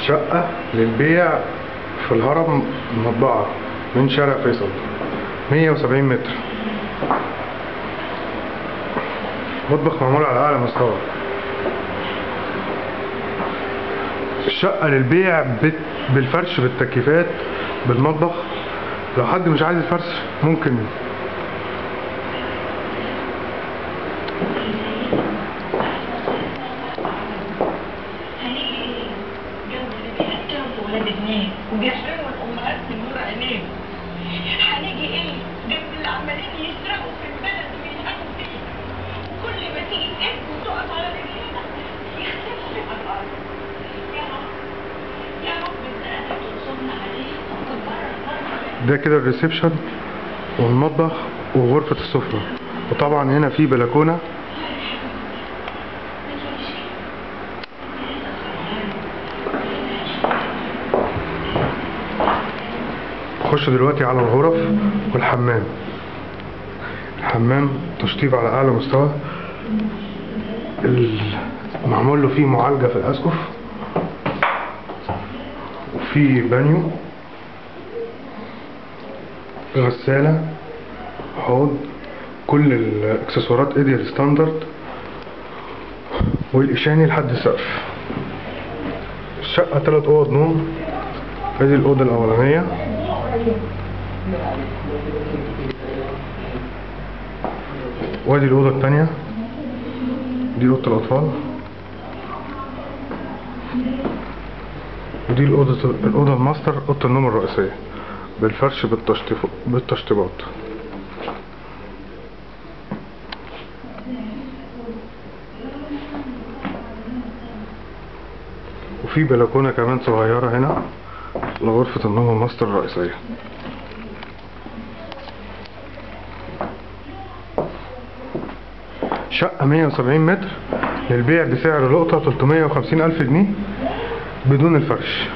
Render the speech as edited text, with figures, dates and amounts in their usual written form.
شقة للبيع في الهرم المطبعة من شارع فيصل، 170 متر، مطبخ معمول على أعلى مستوى. الشقة للبيع بالفرش، بالتكييفات، بالمطبخ. لو حد مش عايز الفرش ممكن. وبيحرموا الامهات من نور عينيهم. هنيجي ايه جنب اللي عمالين يسرقوا في البلد وينهبوا فيها، وكل ما تيجي تقف وتقف على رجلينا يختفوا من على الارض. يا رب يا رب انت قادر تنصرنا عليه وتتبرر. ده كده ال reception والمطبخ وغرفة السفرة، وطبعا هنا في بلكونة. نخش دلوقتي على الغرف والحمام. الحمام تشطيب على اعلى مستوى، معمول له فيه معالجة في الاسقف، وفي بانيو، غسالة، حوض، كل الاكسسوارات ideal standard، والاشاني لحد السقف. الشقة 3 اوض نوم. ادي الاوضة الاولانية، وادي الأوضة التانية، دي أوضة الأطفال، ودي الأوضة الماستر، أوضة النوم الرئيسية بالفرش بالتشطيبات. وفي بلكونة كمان صغيرة هنا لغرفة النوم الماستر الرئيسية. شقة 170 متر للبيع بسعر لقطة 350 ألف جنيه بدون الفرش.